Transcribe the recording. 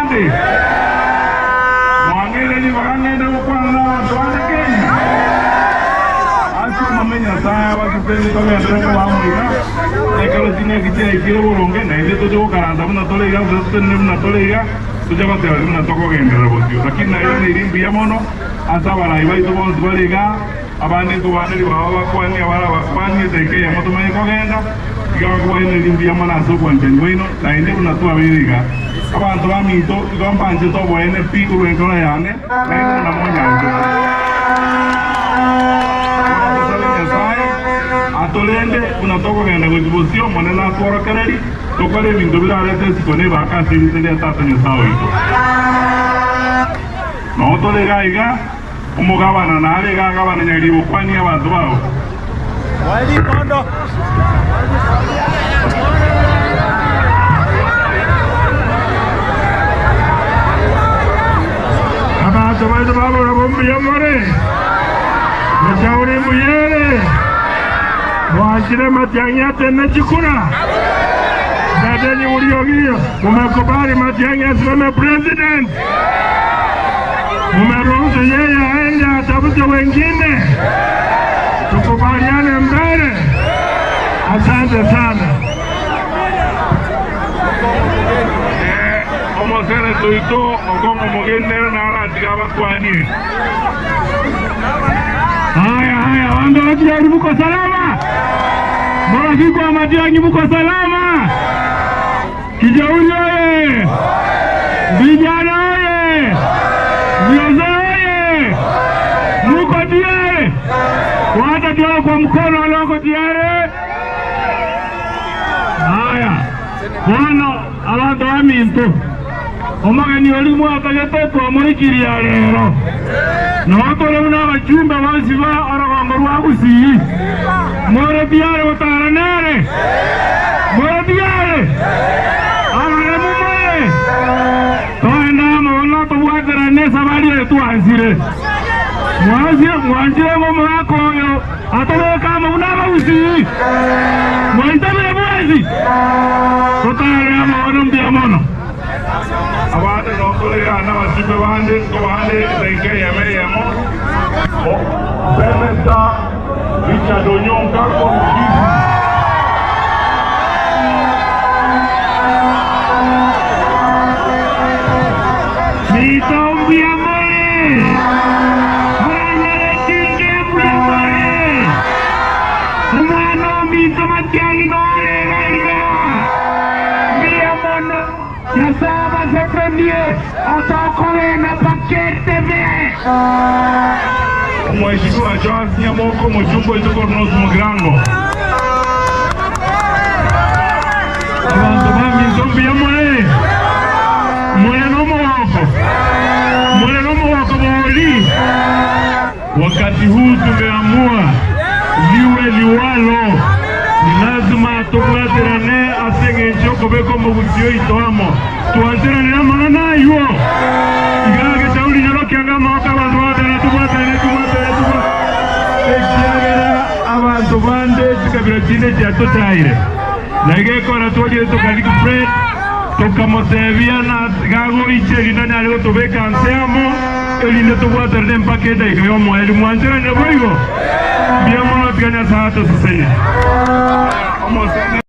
bande? Mwang'eire ribaga ng'ende gokwana nabanto bande Kenya? Ase omome Nyasae abasesenie togenderere koba amo iga, ekero ching'aki chiaikire boronge, naintwe toche gokaransa buna tore iga, gose totenene buna tore iga, toche goteba buna tokogenderera bosio. Lakini nairaneiri mbuya mono ase abarai baito bonsi bare igaa. Abande nkobana ribaga bakwanie abarabakwanie edaika eyemo tomanye kogenda, iga bakobairaneria mbuya mono ase obwanchani bwaino, naende buna twabeire iga. Abanto baminto, igo mbanchete oboene pi korwa enkoro yane, nainwe buna monyanchete. Bono tosabe Nyasae atorende buna tokogenda gochia bosio, Omonene atworokererie, tokore ebinto birarete isiko na ebaka ase erieta ria Tata Nyasae oito. Noo tore iga iga. Omogabana nare iga agabana nyaribo kwania abanto bao. Abanto baito babora bo mbuya more, Echauri mbuya ere, mwanchire Matiang'i atene chikura, Dadeni Muriogi, mumekubali Matiang'i asimame president. Mumeruhusu yeye aende atafute wengine, tukubaliane mbele. Asante sana. Omosereto oito okong'a omogeni nere naratiga abakwanie. Haya haya, wandu wa muko salama? Marafiki wa Matiang'i muko salama? Kijauri oye! Vijana oye! Viongozi oye! Muko tayari? Wacha tuone kwa mkono wale wako tayari. Haya, bono abanto baminto omogeni oria mwatagete twamorikirie rero nabo tore buna abachumbe bonsi ba orogongo rwa Gusii more tiyari gotara nere More tiyari? Abaremu more? Toende amo bono tobwaterane esabari eye twansire. Mwanchire, mwanchire ng'a omogaka oyo atobeke amo buna abagusii? Mwaintabire bwensi? Totare amo bono mbuya mono. Abande notore iga nabachumbe bande, nkobande edaika eyemo eyemo. Senator Richard Onyonka korwa Kisii. Minto mbuya more, mwanyaretinge mbuya more, omwana ominto Matiang'i nore iga iga, mbuya mono, Nyasae abasesenie, otokogenda mpaka etebe. Omweshimiwa Joas Nyamoko omochumba oito korwa North Mugirango. Abanto baminto mbuya more? More nomogoko? More nomogoko bori? Wakati huu tumeamua liwe liwalo, ni lazima tobwaterane ase eng'encho y'okobeka omogusii oito amo. Twancheranire amang'ana aywo? Iga agechauri nyorokia ng'a amaboko abanto bagoteena tobwaterane, tobwaterane, tobwaterane, ekiagera abanto bande chikabira chinde chiatochaire. Na iga ekora twachire tokarika Fred, tokamotebia na gagoicha erinde anyare gotobeka nse amo, erinde tobwaterane mpaka edaika y'omoerio. Mwancheranire boigo? Mbuya mono, tiga Nyasae atosesenie. Omosene.